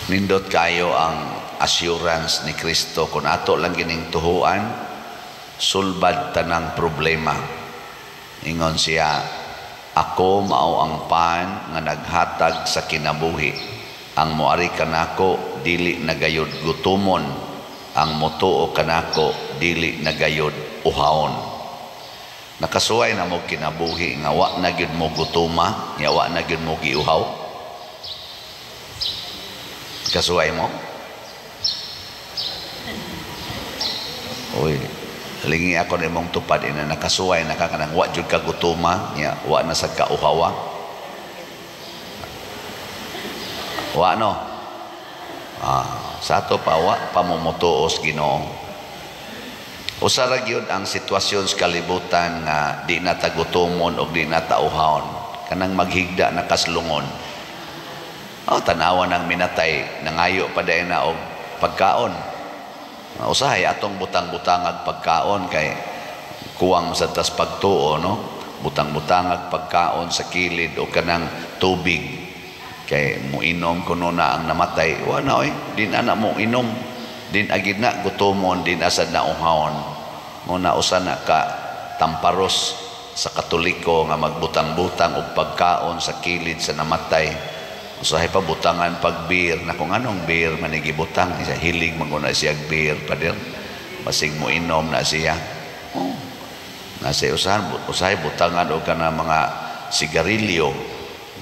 Nindot kayo ang assurance ni Kristo kung ato lang gining tuhuan, sulbad tanang problema. Ingon siya, "Ako mao ang pan nga naghatag sa kinabuhi. Ang moari kanako dili na gayud gutumon, ang motuo kanako dili na gayud uhawon." Nakasuway na mo kinabuhi nga wa na gyud mo gutuma, nga wa na gyud mo giuhaw? Kasuway mo? Uy, lingi ako nimong tupad ina, nakasuway na ka kanang wa jud ka gutuma, nya wa na sad ka uhawa? Wa no? Sa ato pa wa pa mo motuos Ginoo. Usa ra gyud ang sitwasyon sa kalibutan nga di na ta gutomon og di na ta uhawon, kanang maghigda na kaslungon. Oh, tanawa ng minatay, nangayo pa dayon na og pagkaon. Usahay atong butang-butangag pagkaon kay kuwang sa tas pagtuo, no? Butang-butangag pagkaon sa kilid o kanang tubig kay muinom kuno na ang namatay. Wa na oy, di na na mo inom. Din agid na gutomon, din asad na uhawon. Muna usa na ka tamparos sa Katoliko nga magbutang-butang og pagkaon sa kilid sa namatay. Usahay pa butangan pag beer na kung anong beer man gibutang, isa hilig man na siya beer, pader, basig mo inom na siya. Oh. Nasa usahan usahay butangan og kana mga sigarilyo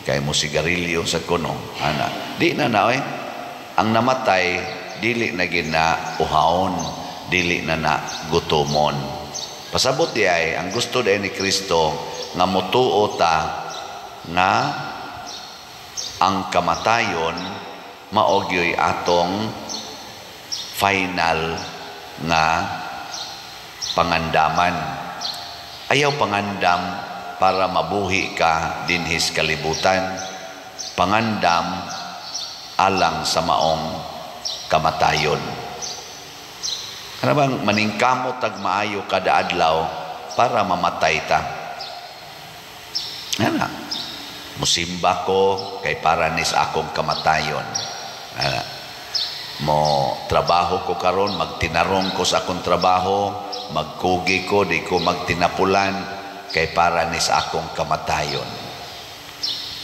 kay mo sigarilyo sa kuno ana. Di na na oy, ang namatay dili na gina uhawon, dili na na gutomon. Pasabot di ay ang gusto di ni Kristo nga motuo ta nga ang kamatayon mao gyoy atong final nga pangandaman. Ayaw pangandam para mabuhi ka dinhis kalibutan. Pangandam alang sa maong kamatayon. Ano bang maningkamot tag maayo kada adlaw para mamatay ta? Ano? Musimba ko kay para nis akong kamatayon. Ano? Mo trabaho ko karon, magtinarong ko sa akong trabaho, magkugi ko, di ko magtinapulan kay para nis akong kamatayon.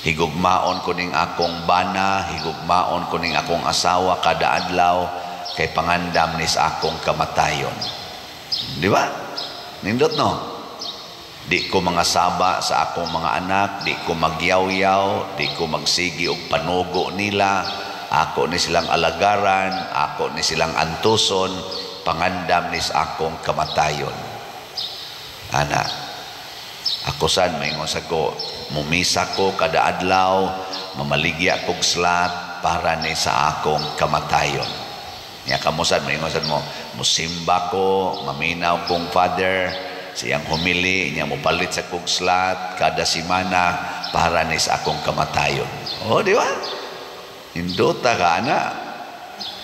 Higugmaon ko ning akong bana, higugmaon ko ning akong asawa kada adlaw kay pangandam nis akong kamatayon. Di ba? Nindot no? Di ko mga saba sa akong mga anak, di ko magyawyaw, di ko magsigi og panugo nila, ako ni silang alagaran, ako ni silang antuson, pangandam nis akong kamatayon. Ana, ako san maingon sa ko, mumisa ko kada adlaw, mamaligya kog slat para ni sa akong kamatayon. Nya kamo sad maingon sad mo, musimba ko, maminaw kong father, siyang humili, niya mopalit sa kog slat kada simana para ni sa akong kamatayon. Oh, di ba? Indota ka, ana.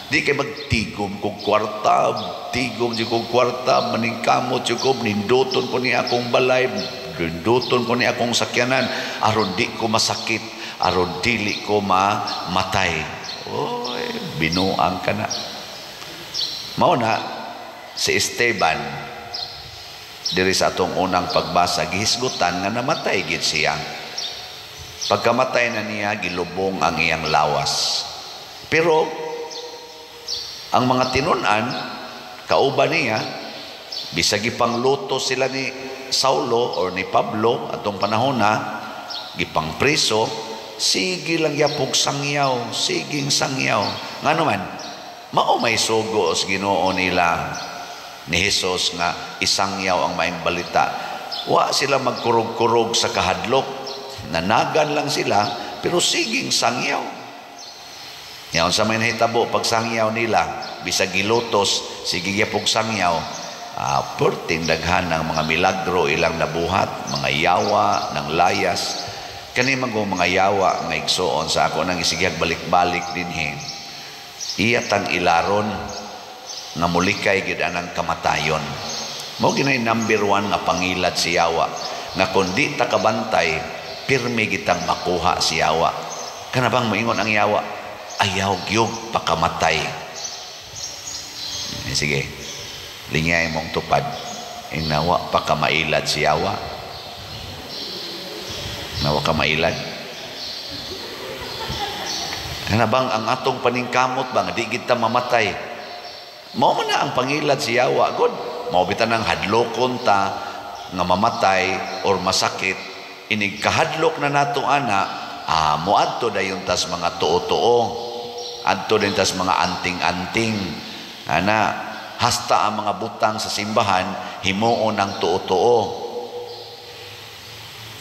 Di kay magtigom kog kwarta, tigom di kog kwarta, maningkamot jud ko, ninduton ko ni akong balay, ninduton ko ni akong sakyanan, aron di ko masakit, aron dili ko mamatay. Oy, binuang ka na. Mao na si Esteban diri sa atong unang pagbasa, gihisgutan nga namatay gid siya. Pagkamatay na niya, gilubong ang iyang lawas. Pero ang mga tinun-an kauban niya, bisag gipangluto sila ni Saulo or ni Pablo atong panahon na gipangpriso, sige lang yapog sangyaw, siging sangyaw. Ngano man, mao may sugo sa Ginoo nila ni Jesus nga isangyaw ang maayong balita. Wa sila magkurog-kurog sa kahadlok, nanagan lang sila pero siging sangyaw. Nya unsa may nahitabo pag sangyaw nila, bisag gilutos, sige gyapog sangyaw, perting daghan ng mga milagro ilang nabuhat, mga yawa ng layas. Kani man mga yawa nga igsuon sa ako nang isigag balik-balik dinhi. Iya tang ilaron nga mulikay gid anang kamatayon. Mao ginay number 1 nga pangilat si yawa nga kun di ta kabantay, pirmi gitang makuha si yawa. Kana bang moingon ang yawa? Ayaw gyud pakamatay. Eh, sige, lingay mong tupad. Inawa pa ka mailad si yawa. Nawa ka mailad. Kana bang ang atong paningkamot ba nga di gid ta mamatay? Mao man na ang pangilad si yawa god. Mao bitan ang hadlokon ta nga mamatay or masakit, inig kahadlok na nato ana, moadto dayon tas mga tuo-tuo, adto din tas mga anting-anting ana, hasta ang mga butang sa simbahan himuon ang tuo-tuo.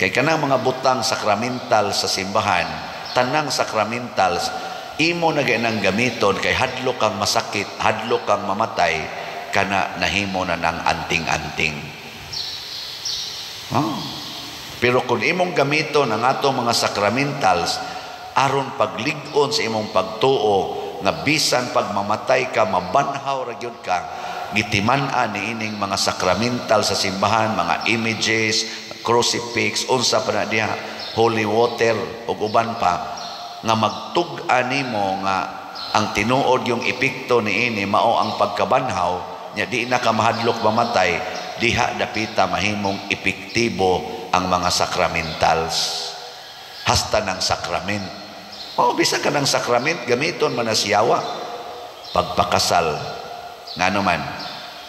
Kay kanang mga butang sakramental sa simbahan, tanang sakramentals imo na nang gamiton kay hadlok kang masakit, hadlok kang mamatay, kana nahimo na ng anting-anting. Oh. Pero kung imong gamiton ang atong mga sakramentals aron paglig-on sa imong pagtuo nga bisan pag mamatay ka mabanhaw ra gyud ka, gitiman-an ni ining mga sakramental sa simbahan, mga images, crucifix, unsa pa na diha, holy water ug uban pa, nga magtug-an nimo nga ang tinuod yung epekto niini mao ang pagkabanhaw nya, di na ka mahadlok mamatay, diha dapita mahimong epektibo ang mga sakramentals, hasta ng sakrament. O bisan ka ng sakrament gamiton man na siyawa pagpakasal. Ngano man?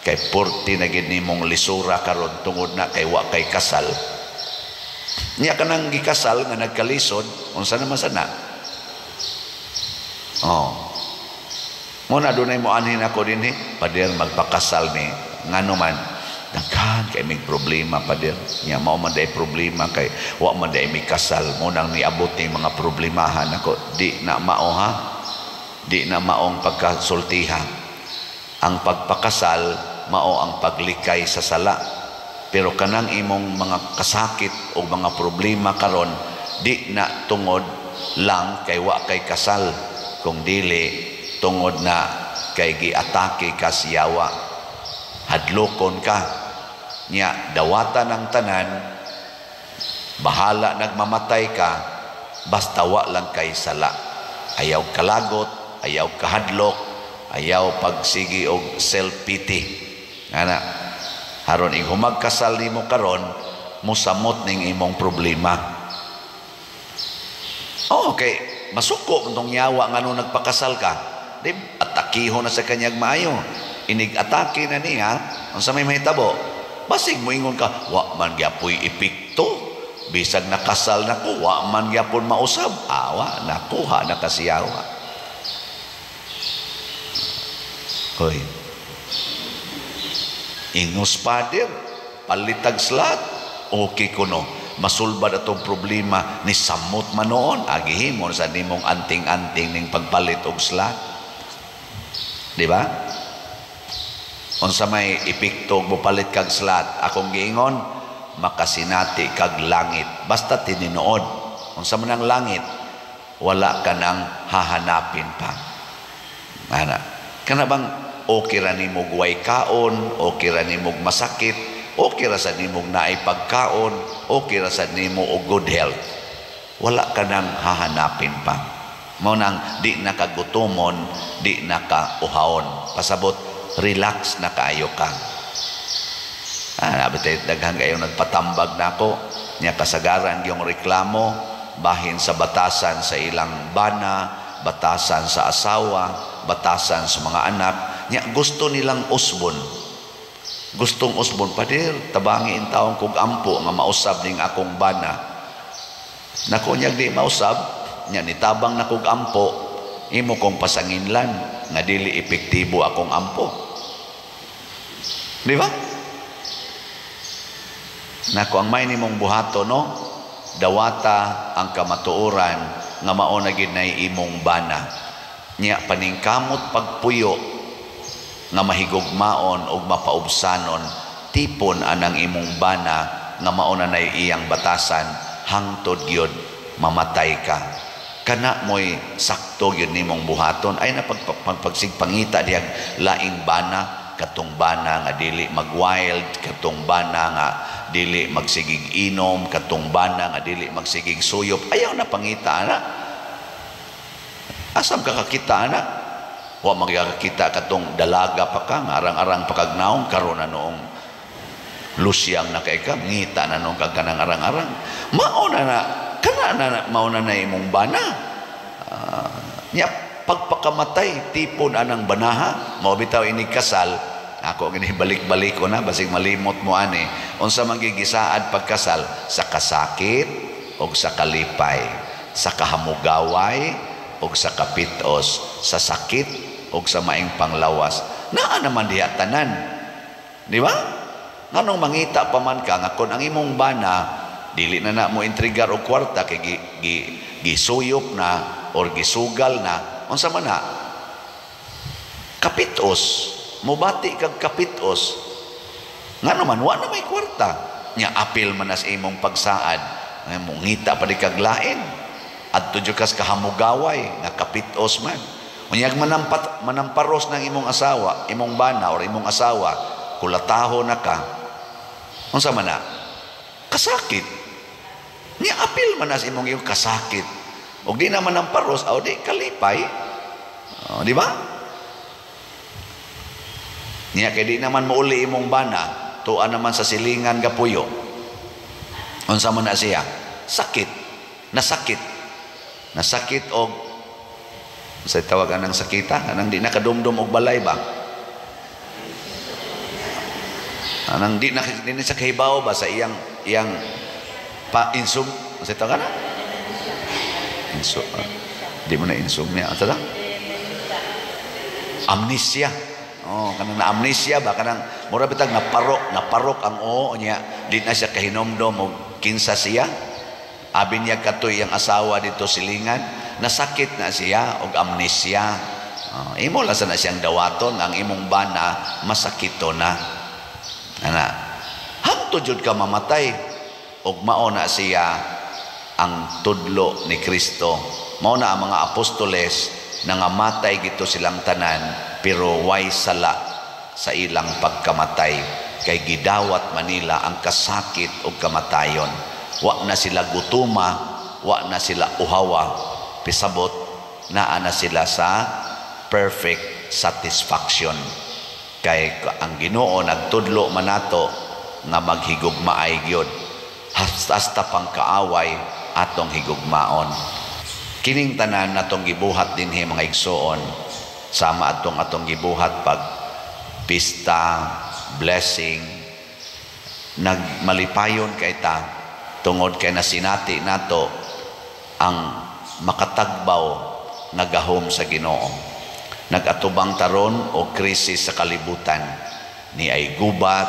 Kay purti na gid nimong lisura karon tungod na kay wa kay kasal. Nya kanang gikasal nga nagkalisod, unsa naman sana? Oh. Mo na dunay mo anhin ako dinhi, "Pader, magpakasal mi." Ngano man? "Daghan kay may problema, pader." Nya mao man day problema kay wa man day mi kasal, mo nang niabot ni mga problemahan ako. Di na mao ha. Di na maong pagkasultiha. Ang pagpakasal mao ang paglikay sa sala. Pero kanang imong mga kasakit o mga problema karon di na tungod lang kay wa kay kasal, kung dili tungod na kay giatake ka siyawa, hadlokon ka. Nya dawatan ang tanan, bahala nagmamatay ka, basta wa lang kay sala. Ayaw kalagot, ayaw kahadlok, ayaw pagsigi og self pity ana. Haron ig humagkasal nimo karon, mosamot ning imong problema. Oh, okay, masuko tong yawa ngano nagpakasal ka. Di atakihon na sa kanyag maayo. Inig atake na niya, unsa may mahitabo? Basig moingon ka, "Wa man gyapoy epekto. Bisag nakasal na ko, wa man gyapon mausab." Awa, nakuha na kasiyawa. Hoy. Ingos, "Pader, palitag slat." Okay kuno. Masulbad atong problema ni samot man noon. Agihimon sa nimong anting-anting ning pagpalit og slat. Di ba? Unsa may epekto og mopalit kag slat? Akong giingon, makasinati kag langit. Basta tininood. Unsa man ang langit, wala ka nang hahanapin pa. Ana. Kana bang okay ra nimog way kaon, okay ra nimog masakit, okay ra sa nimog naay pagkaon, okay ra sa nimo og good health. Wala ka nang hahanapin pa. Mao nang di na kagutomon, di na ka uhawon. Pasabot, relax na kaayo ka. Nabitay daghan kayo nagpatambag nako nya kasagaran yung reklamo bahin sa batasan sa ilang bana, batasan sa asawa, batasan sa mga anak. Nya gusto nilang usbon. Gustong usbon, "Pader, tabangi in taong kog ampo nga mausab ning akong bana." Nako, nya di mausab, nya nitabang na kog ampo, imo kong pasanginlan nga dili epektibo akong ampo. Di ba? Nako, ang may nimong buhato no, dawata ang kamatuoran nga mao na gid nay imong bana. Nya paningkamot pagpuyo nga mahigugmaon ug mapaubsanon, tipon anang imong bana nga mao na nay iyang batasan hangtod gyud mamatay ka. Kana mo'y sakto gyud nimong buhaton. Ay na pagsigpangita dihag laing bana, katong bana nga dili mag-wild, katong bana nga dili magsigig inom, katong bana nga dili magsigig suyop. Ayaw na pangita na. Asam ka kakita ana? Wa magkakita katong dalaga pa ka, nga arang-arang pakagnawong karon na noong lusyang na kay ka, ngita na noong kag kanang arang-arang. Mao na na, kana na, mao na na imong bana. Nya pagpakamatay, tipon anang banaha, mao bitaw ini kasal, ako gini balik-balik ko na, basig malimot mo ani, unsa man gigisaad pagkasal, sa kasakit o sa kalipay, sa kahamugaway o sa kapitos, sa sakit o sa maing panglawas. Naa naman diha tanan. Di ba? Nganong mangita pa man ka nga kon ang imong bana dili na na mo intrigar og kwarta kay gisuyop na or gisugal na, unsa man na? Kapitos. Mubati kag kapitos. Ngano man wa na may kwarta. Nya apil man na sa imong pagsaad. Ay, mongita pa di kag lain. Adto jud kas kahamugaway nga kapitos man. Unyag manamparos ng imong asawa, imong bana or imong asawa, kulataho na ka. Unsa man na? Kasakit. Nya apil man na sa imong iyong kasakit. Og di na manamparos, aw di kalipay. O, di ba? Nya kay di naman mouli imong bana, tuan naman sa silingan gapuyo. Unsa man na siya? Sakit. Nasakit. Nasakit og sa tawag anang sakita, anang di nakadumdum og balay ba? Anang di na di sa kahibaw ba sa iyang iyang pa insum sa tawag ana? Insum. Di mo na insomnia. Ata amnesia. Oh, kanang na amnesia ba, kanang mura bitag naparok, naparok ang oo niya, di na siya kahinomdom og kinsa siya. Abi niya katoy ang asawa dito silingan, nasakit na siya og amnesia. Oh, imo lang sana siyang dawaton ang imong bana masakito na. Ana, hangtod jud ka mamatay og mao na siya ang tudlo ni Kristo. Mao na ang mga apostoles nangamatay gito silang tanan pero way sala sa ilang pagkamatay kay gidawat manila ang kasakit og kamatayon. Wa na sila gutuma, wa na sila uhawa, pisabot naa na sila sa perfect satisfaction. Kay ang Ginoo nagtudlo man nato nga maghigugmaay gyud hasta pangkaaway atong higugmaon. Kining tanan natong gibuhat dinhi mga igsoon, sama atong atong gibuhat pag pista, blessing, nagmalipayon kay ta tungod kay nasinati nato ang makatagbaw nga gahom sa Ginoo. Nagatubang taron og krisis sa kalibutan, ni ay gubat,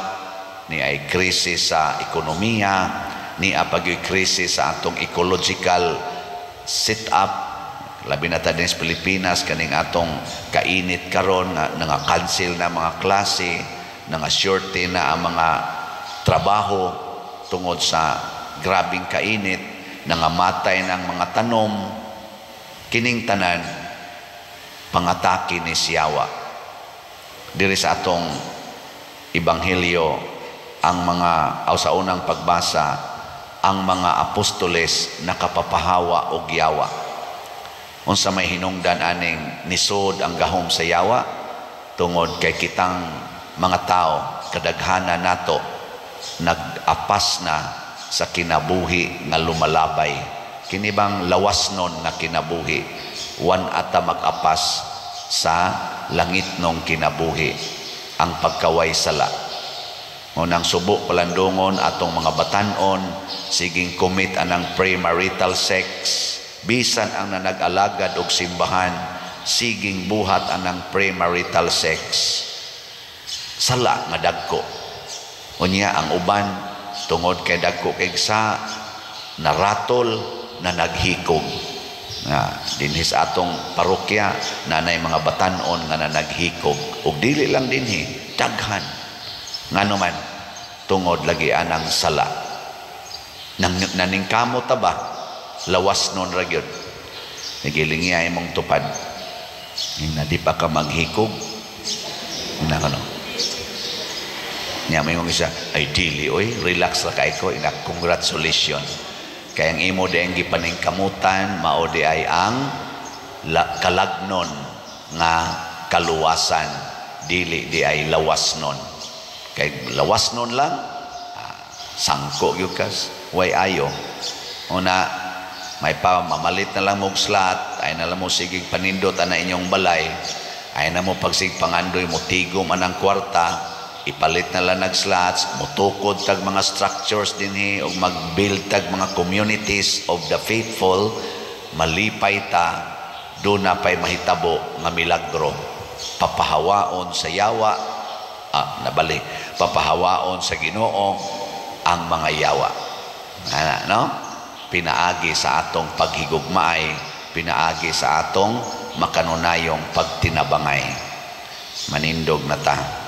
ni ay krisis sa ekonomiya, ni apagyoy krisis sa atong ecological sit-up, labi na ta din sa Pilipinas kaning atong kainit karon nga nanga-cancel na mga klase, nanga-shorte na ang mga trabaho tungod sa grabing kainit, nangamatay ng mga tanom. Kining tanan pangatake ni siyawa. Diri sa atong ebanghelyo ang mga aw sa unang pagbasa, ang mga apostoles nakapapahawa og yawa. Unsa may hinungdan aning nisod ang gahom sa yawa? Tungod kay kitang mga tao kadaghana nato nag-apas na sa kinabuhi nga lumalabay. Kini bang lawas nun nga kinabuhi, wan ata mag-apas sa langit nong kinabuhi, ang pagkaway sala. Ngunang subo palandungon atong mga batanon, siging commit anang premarital sex, bisan ang nanag-alagad og simbahan, siging buhat anang premarital sex. Sala nga dagko. Unya ang uban tungod kay dagko kay sa naratol na naghikog. Nga dinhi sa atong parokya nanay mga batanon nga nanaghikog ug dili lang dinhi, daghan. Ngano man tungod lagi anang sala. Nang naningkamot ta ba lawas nun ra gyud. Nagilingiya imong tupad. Ina di pa ka maghikog. Ina kano. Nya may isa ay dili oy, relax ra kay ko, ina congratulations. Kay ang imo di ang gipaningkamutan mao di ay ang Kalagnon nga kaluwasan, dili di ay lawasnon, kay lawasnon lang, sangko gyud kas way ayo. Una may pa mamalit na lang mo slot, ay na lang mo sigig panindot ana inyong balay, ay na mo pagsig pangandoy mo tigom anang kwarta, ipalit na lang nag slots, mutukod tag mga structures dinhi og mag-build tag mga communities of the faithful, malipay ta. Do na pay mahitabo nga milagro, papahawaon sa yawa, nabali, papahawaon sa Ginoo ang mga yawa ana, no? Pinaagi sa atong paghigugmaay, pinaagi sa atong makanunayong pagtinabangay. Manindog na ta.